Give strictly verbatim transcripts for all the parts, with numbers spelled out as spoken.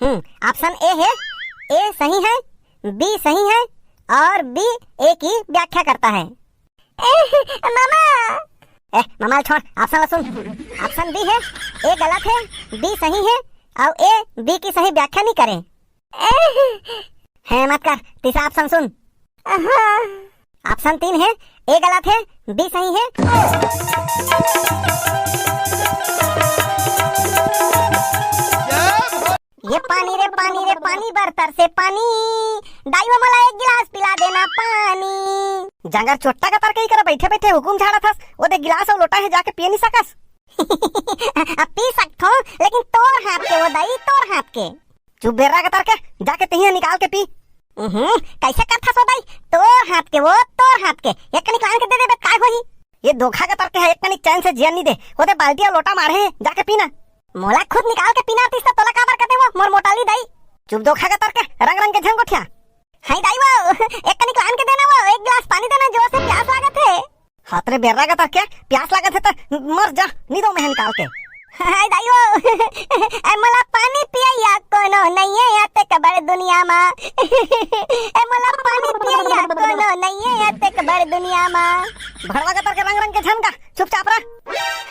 Hmm, option A है, ए सही है, बी सही है और बी ए की व्याख्या करता है। ए, मामा। ए, मामा छोड़, ऑप्शन ला सुन। ऑप्शन बी है, ए गलत है, बी सही है और ए बी की सही व्याख्या नहीं करे। ए, है मत कर, तीसरा ऑप्शन सुन। हाँ। ऑप्शन तीन है, ए गलत है, बी सही है। ये पानी रे पानी रे पानी, बरतर से पानी, दाई वो मोला एक गिलास पिला देना पानी। जांगर चोट्टा का तरके ही करे, बैठे बैठे हुकुम झाड़त हस, वो दे गिलास और लोटा है, जाके पिए नहीं सकस? अब पी सकथो, लेकिन तोर हाथ के वो दाई, तोर हाथ के। चुप बेर्रा के तरके, जाके तिही निकाल के पी। हम्म, कैसे करथस वो दाई? तोर हाथ के वो, तोर हाथ के। एक कनिक लान के दे देबे, काय होही? ये धोखा के तरके है, एक कनिक चैन से जियन नहीं दे। वो दे बाल्टी और लोटा मारे है, जाके पी ना। मोला खुद निकाल के पीना आतिस त तोला काबर कर देवो, मोर मोटाली दाई। चुप धोखा के तरके, रंग रंग के झन गोठिया। हाय दाई वो, एक कनिक लान के देना वो, एक गिलास पानी देना, जोर से प्यास लागत है। हाथ रे बेर्रा का तरके, प्यास लागत है त मर जा, नी दो मैं निकाल के। हाय दाई वो, ए मोला पानी पियैया कोनो नइये अतेक बड़ दुनिया मा। ए मोला पानी पियैया कोनो नइये अतेक बड़ दुनिया मा। भड़वा का तरके रंग रंग के झन गा, चुपचाप रह।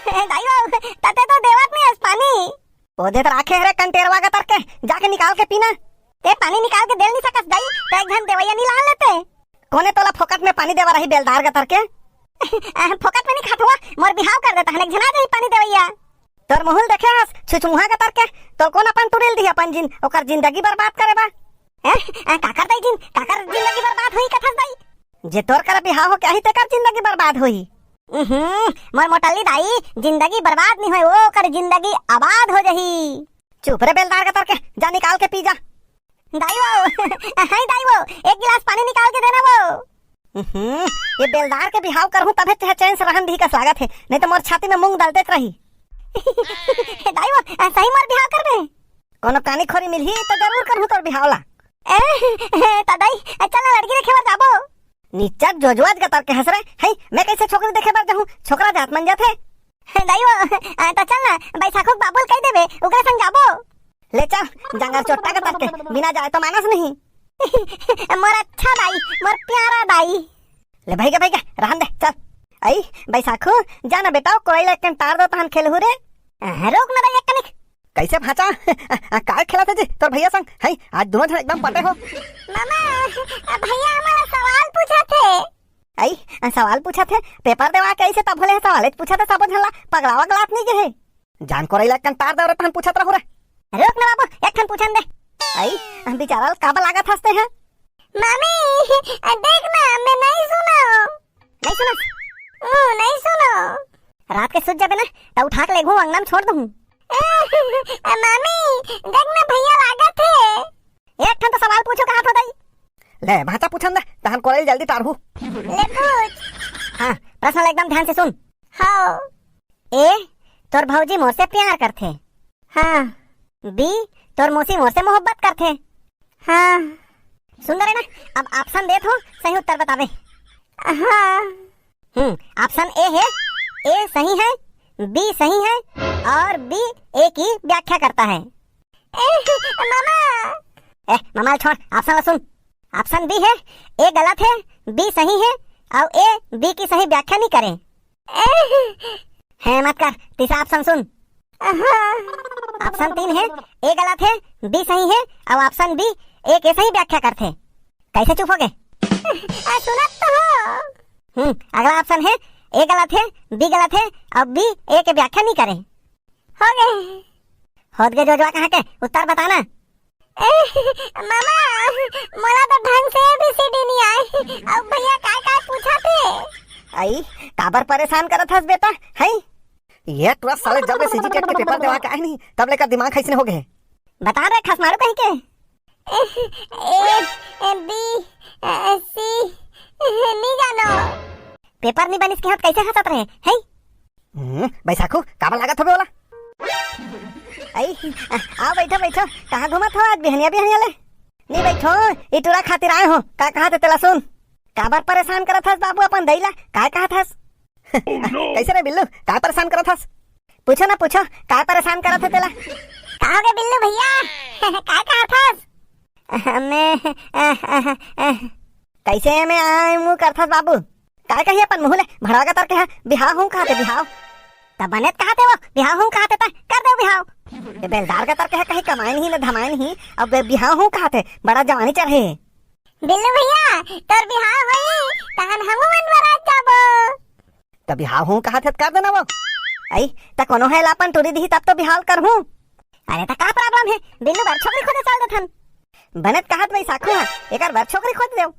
ए दाई वो, तते तो देवत नहीं हस पानी। ओ दे त राखे हरे कंटेरवा का तरके, जाके निकाल के पीना। ते पानी निकाल के देल नहीं सकस दाई, तो एक झन देवैया नहीं लान लेते। कोने तोला फोकट में पानी देवा रही बेलदार का तरके? फोकट में नहीं खात हुआ, मोर बिहाव कर देता हन, एक झन आ जाही पानी देवैया। तोर मुहुल देखे हस, छुछमुहा का तरके, तोर कोन अपन टुरिल दिही अपन जिन, ओकर जिंदगी बर्बाद करे बा। ए, ए, काकर दाई जिन, काकर जिंदगी बर्बाद होही कथस दाई? जे तोर कर बिहाव हो के आही, तेकर जिंदगी बर्बाद होही। उहुं, मोर मोटल्ली दाई, जिंदगी बर्बाद नहीं होय, ओकर जिंदगी आबाद हो जाही। चुप रे बेलदार का तरके, जा निकाल के पी जा। दाई वो, हाय दाई वो, एक गिलास पानी निकाल के देना वो। उहुं, ये बेलदार के बिहाव करहूं तभे चह चैन से रहन दिही कस लागत है, नहीं तो मोर छाती में मूंग दलतेच रही। दाई वो, सही मोर बिहाव करबे? कोनो कानी खोरी मिलही त जरूर करहूं तोर बिहाव ला। ए, ए, त दाई, ए, चल ना लड़की देखे बर जाबो। निच्चट जोजवाज गतर के हस रे, हई, मैं कैसे छोकरी देखे बर जाहूं? छोकरा जात मन जाथे। ए, दाई वो, ए, त चल ना, बैसाखू के बाबू ल कह देबे, ओकरे संग जाबो। ले चल, जांगर चोट्टा गतर के, बिना जाए तो मानस नहीं। मोर अच्छा दाई, मोर प्यारा दाई। ले भैया, भैया, रहन दे, चल। आई, बैसाखू, जा ना बेटा, कोरई ला एक कन टार दो, तहन खेलहू रे। अ, रोक ना दाई, एक कनिक। कैसे भांचा? अ, अ, काय खेलत हे जी तोर भैया संग? हई, आज दोनों झन एकदम पटे हो। मामा, अ, भैया हमारा सवाल पूछत हे। आई, अ, सवाल पूछत हे? पेपर देवा के ऐसे तब होले हे सवाल पूछत हे, सबो झन ला पगला वगलात नहीं गे हे। जान कोरई ला एक कन टार दो रे, तहन पूछत रहू रे। रोक ना बाबू, एक ठन पूछन दे। आई, अ, बेचारा ला काबर लागत हंसते हैं? मामी, अ, देख ना, मैं नहीं सुना। नहीं सुनस? ओ, नहीं सुनो। रात के सुत जाबे ना, त उठा के लेगहूं, अंगना में छोड़ दूं। ए, मामी, देख ना भैया लागत हे। एक ठन तो सवाल पूछो, कहा थो दाई? ले, भांचा पूछन दे, तहन कोरई जल्दी टारहू। ले पूछ। हाँ, प्रश्न ला एकदम ध्यान से सुन। हाँ। ए, तोर भौजी मोर से प्यार करथे। हाँ। बी, तोर मौसी मोर से मोहब्बत करथे। हाँ। सुंदर है ना, अब ऑप्शन देत हो, सही उत्तर बतावे। हाँ। हम्म, ऑप्शन ए है, ए सही है, बी सही है और बी ए की व्याख्या करता है। ए, मामा। ए, मामा छोड़, ऑप्शन ला सुन। ऑप्शन बी है, ए गलत है, बी सही है और ए बी की सही व्याख्या नहीं करे। ए, है मत कर, तीसरा ऑप्शन सुन। हाँ। ऑप्शन तीन है, ए गलत है, बी सही है और ऑप्शन बी ए के सही व्याख्या करथे। कैसे चुप हो गए? आ, सुनत तो हो। हम्म, अगला ऑप्शन है, ए गलत है, बी गलत है और बी ए के व्याख्या नहीं करे। हो गए। होत गए जोजवा कहाँ के? उत्तर बताना। ए, मामा, मोला तो ढंग से एबीसीडी नहीं आए। अब भैया काय काय पूछा थे? आई, काबर परेशान करत हस बेटा? हई? ये टुरा साले जब ले सीजीटेट के पेपर देवा के आए नहीं, तब लेकर दिमाग खैसने हो गए। बता रे खसमारू कहीं के। ए, ए, बी, ए, सी, नहीं जानो। पेपर नहीं बनिस के हाथ कैसे हंसत रहे, हैं? हम्म, बैसाखू, काबर लागत हवे ओला? आई, आ, आओ बैठो, बैठो। कहाँ घूमत हो आज बिहनिया, बिहनिया ले? नहीं बैठो, ई टुरा खातिर आए हो। का कहा थे तेला सुन। काबर परेशान करत हस बाबू अपन दई ला? काय कहत हस? कैसे रे बिल्लू, काय परेशान करत हस? पूछो ना, पूछो, काय परेशान करत हे तेला? का होगे बिल्लू भैया? काय कहत हस? मैं, अ, अ, अ, कैसे में आ मुंह करथस बाबू? काय कही अपन मुंह ले भड़वा के तर के हा, बिहाव हूं कहत हे, बिहाव। त बने त कहत हे वो, बिहाव हूं कहत हे त कर दे बिहाव। ये बेलदार के तर के हा, कहीं कमाए नहीं न धमाए नहीं, अब बिहाव हूं कहत हे, बड़ा जवानी चढ़े हे। बिल्लू भैया, तोर बिहाव होई, तहन हमू मन बरात जाबो। त बिहाव हूं कहत हे त कर देना वो। अई, त कोनो हे ला अपन टूरी दिही तब तो बिहाव करहूं। अरे त का problem हे, बिल्लू बर छोकरी खोजे चल देथन। बने त कहत बैसाखू हा, एकर बर छोकरी खोज देव।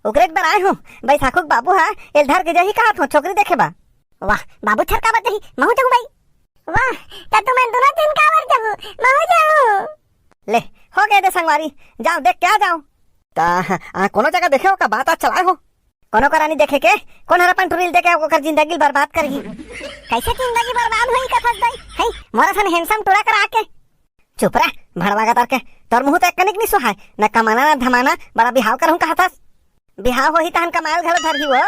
ओकरे बर आए हूं, बैसाखू के बाबू हा, एल धर के जाही कहत हूं छोकरी देखे बा। वाह, बाबू छरका बर जाही, महू जाहूं बाई। वाह, त तुमन दोनों झन काबर जाहू, महू जाहूं। ले, हो गए दे संगवारी, जाओ देख के आ जाओ। त, आ, कोनो जगह देखे हो का, बात आज चलाए हो? कोनो करा नहीं देखे के, कोन हर अपन टूरी ल देखे ओकर जिंदगी ल बर्बाद करही। कैसे जिंदगी बर्बाद होई कथस दाई? हई, मोर असन handsome टूरा करा के। चुप रह, भड़वा के तर के, तोर मुंह तो एक कनिक नहीं सुहाय, न कमाना न धमाना, बड़ा बिहाव करहूं कहत हस। बिहाव होही तहन कमायल घलो धरही वो।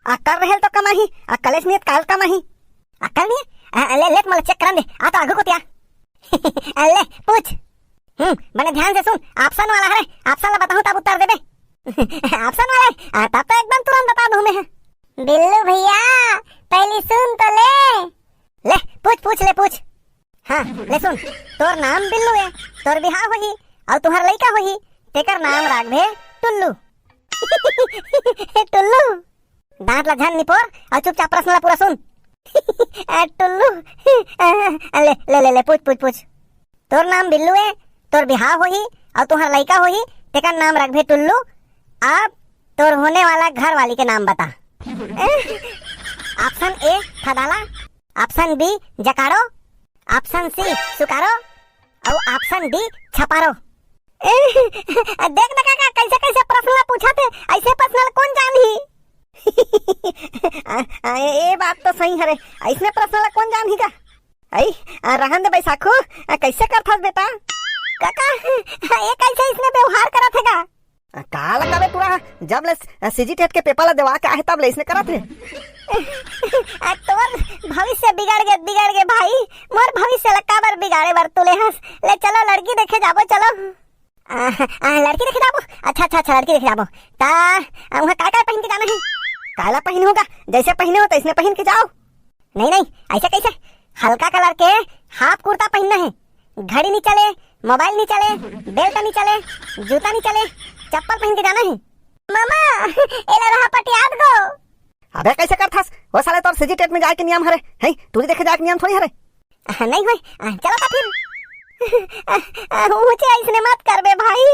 अक्कल रहेल तो कमाही, अक्कलेच नहीं हे त काल कमाही। अक्कल नहीं हे? आ, ले, ले, त मोला check करन दे, आ तो आगू कोती आ। ले, पूछ। हम्म, बने ध्यान से सुन, option वाला हरे, option ला बताहूं तब उत्तर देबे। Option वाला हे? आ, तब तो एकदम तुरंत बता दूं मैं। बिल्लू भैया, पहली सुन तो ले। ले, पूछ, पूछ, ले, पूछ। हां, ले सुन, तोर नाम बिल्लू हे, तोर बिहाव होही, अउ तुंहर लइका होही, तेकर नाम राखबे टुल्लू। टुल्लू। दांत ला झन निपोर अउ चुपचाप प्रश्न ला पूरा सुन। आ, टुल्लू। आ, ले, ले, ले, ले, पूछ, पूछ, पूछ। तोर नाम बिल्लू हे, तोर बिहाव होही, अउ तुंहर लइका होही, तेकर नाम रखबे टुल्लू। अब तोर होने वाला घर वाली के नाम बता। Option A, फदाला, option B, जकाड़ो, option C, सुकारो, अउ option D, छपारो। ए, देख न काका, कैसे कैसे प्रश्न ला पूछत हे, ऐसे प्रश्न ला कोन जानही? आ, आ, ए, ए बात तो सही हरे, ऐसने प्रश्न ला कोन जानही का? आई, आ, रहन दे बैसाखू, आ, कैसे करथस बेटा? काका, ये कैसे इसने व्यवहार करत हे का? आ, का ला कबे टूरा, जब ले स-, CG TET के paper ला देवा के आहे तब ले इसने करत हे। आ, तोर भविष्य बिगड़ गे, बिगड़ गे भाई, मोर भविष्य ला काबर बिगाड़े बर तू ले हस? ले चलो लड़की देखे जाबो, चलो। आ, आ, लड़की देखे जाबो? अच्छा, अच्छा, अच्छा, लड़की देखे जाबो। ता, आ, उहाँ काय काय पहिन के जाना हे? काला पहिन होगा, जैसे पहिने हो तैसने पहिन के जाओ। नहीं, नहीं, ऐसे कैसे? हल्का colour के half कुर्ता पहिनना हे। घड़ी नहीं चले, mobile नहीं चले, belt नहीं चले, जूता नहीं चले, चप्पल पहिन के जाना हे। मामा, एला रहा पटियात गो। अबे कैसे करथस? वो साले तोर CG TET में जाए के नियम हरे, हैं? टूरी देखे जाए के नियम थोड़ी हरे। नहीं होय, चलो तो फिर। ऊंचे ऐसने मत करबे भाई।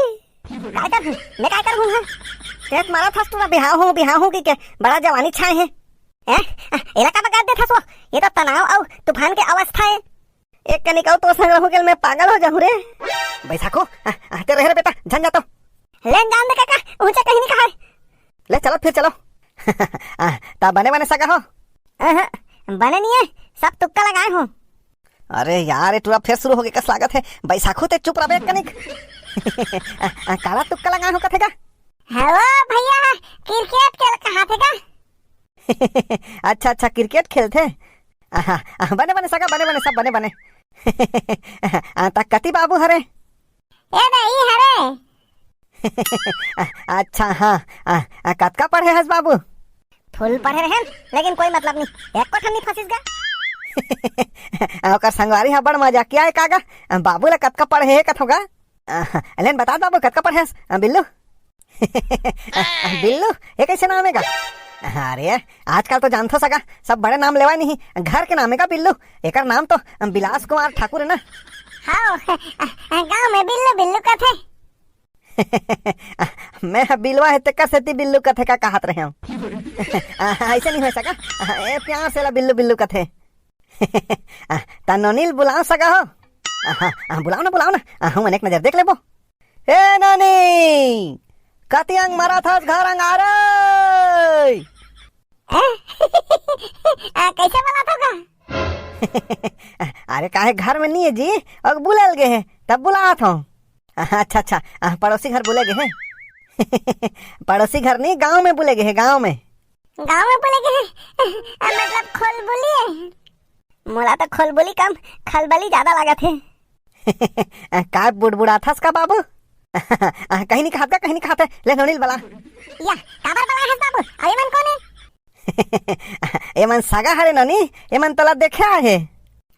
काय कर, मैं काय कर हूँ? तेज मारा थस तू ना, बिहाव हूँ, बिहाव हूँ कि के, बड़ा जवानी छाए हे। हैं? एला का बगा देथस वो? ये तो तनाव अउ तूफान के अवस्था हे। एक कनिक अउ तो संग रहूं के मैं पागल हो जाहूं रे। बैसाखू, आ, आ, ते रहे रे बेटा, झन जा तो। लेन जान दे काका, ऊंचा कहीं नहीं कहा है। ले चलो फिर चलो। आ, ता बने बने सगा हो? अहं, बने नहीं है, सब तुक्का लगाए हूँ। अरे यार, ये टूरा फिर शुरू हो गया कस लागत है। बैसाखू ते चुप रहे एक कनिक। आ, आ, काला तुक्का लगाए हो कथे का? हेलो भैया, cricket खेल कहा थे का? अच्छा, अच्छा, cricket खेलथे। आहा, आहा, बने, बने, सगा, बने, बने, सब बने, बने। आ, त कति बाबू हरे? ए दे, ई हरे। अच्छा, हाँ, आ, आ, कतका पढ़े हस बाबू? Full पढ़े रहेन, लेकिन कोई मतलब नहीं, एको ठन नहीं फंसिस गा। आ, ओकर संगवारी हा बड़ मजाकिया है कागा, आ, बाबू ला कतका पढ़े हे कथों गा? आ, लेन बता बाबू, कतका पढ़े हस? आ, बिल्लू? बिल्लू, ये कैसे नाम है का? अरे, आजकल तो जानथो सगा, सब बड़े नाम लेवा नहीं, घर के नाम है का बिल्लू? एकर नाम तो बिलास कुमार ठाकुर है ना? हाँ, गांव में बिल्लू बिल्लू कथे। मैं बिलवा है तेकर सेती बिल्लू कथे का कहत रहे हूँ। आ, ऐसे नहीं हो सका, आ, ए प्यार से ला बिल्लू बिल्लू कथे। आ, ता नोनी ल बुलाओ सगा हो। आ, आ, बुलाओ ना, बुलाओ ना। आ, हम एक नजर देख लेबो। ए नोनी, कति अंग मरा थस घर अंगारे? आ, कैसे बोला था का? अरे काहे घर में नहीं है जी, अग बुलाल गए है, तब बुलात हूँ। अच्छा, अच्छा, आ, पड़ोसी घर बुले गए है। पड़ोसी घर नहीं, गांव में बुले गए है, गांव में। गांव में बोले के, आ, मतलब खोलबुली है। मोला तो खोलबुली कम, खलबली ज्यादा लागत है। काय बुड़बुड़ाथस का बाबू? कहीं नहीं खात का, कहीं नहीं खात हे। ले नोनी ल बला। या, काबर बलाय हस बाबू? अउ एमन कोन हे? एमन सगा हरे नोनी, एमन तोला देखे आए हे।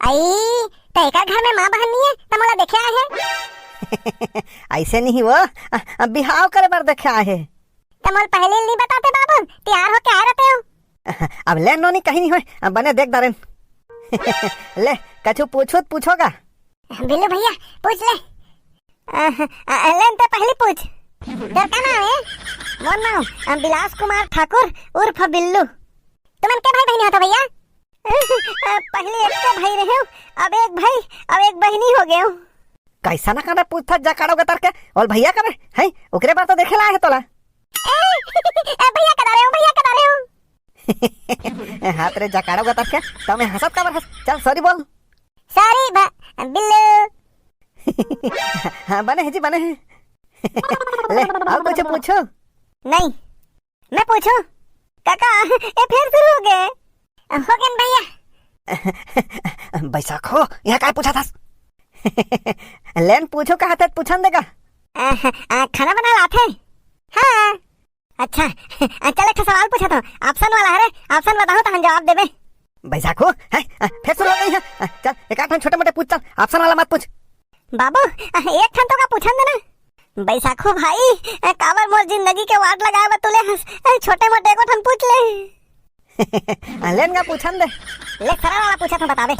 अई, त एकर घर में माँ बहन नहीं हे, त मोला देखे आए हे। अइसे नहीं वो, बिहाव करे बर देखे आए हे। त मोला पहली नहीं बताते बाबू, तैयार होके आए रहते हो। अब ले नोनी, कहीं नहीं होय, अब बने देख दारेन। ले, कछु पूछू त पूछो गा। बिल्लू भैया, पूछ ले। अ, अ, ले न ते पहली पूछ। तोर का नाम हे? मोर नाम, अ, बिलास कुमार ठाकुर उर्फ बिल्लू। तुमन के भाई बहिनी हो त भैया? अ, पहली एक के भाई रहेंव, अब एक भाई, अब एक बहिनी हो गेंव। कइसना काबर पूछथस जकाड़ो गतर के? ओला भैया कबे? हैं? ओकरे बर तो देखे ला आए हे तोला। ए, ए, भैया कदा रहेंव, भैया कदा रहेंव। हाथ रे जकाड़ो गतर के, त में हंसत काबर हस? चल, sorry बोल। Sorry बा-, बिल्लू। हाँ, बने हे जी, बने हे। ले, अउ कुछु पूछो। नहीं, मैं पूछूं? काका, ए फेर शुरू हो गे। हो गेन भैया। बैसाखो, इहाँ काय पूछथस? ले न पूछो, कहा थे पूछन दे गा। अ, अ, खाना बनाय ल आथे? हाँ। अच्छा, अ, चल एक ठो सवाल पूछत हंव, option वाला हरे, option बताहूं तहन जवाब देबे। बैसाखो, हैं? अ, फेर शुरू हो गे हे। अ, चल, एक आध ठन छोटे मोटे पूछ चल, option वाला मत पूछ। बाबू, अ, एक ठन तो का पूछन दे ना। बैसाखू भाई, काबर मोर जिंदगी के वाट लगाय बर तुले हस? छोटे मोटे एको ठन पूछ ले। ले न गा पूछन दे। ले सरल वाला पूछत हंव, बताबे।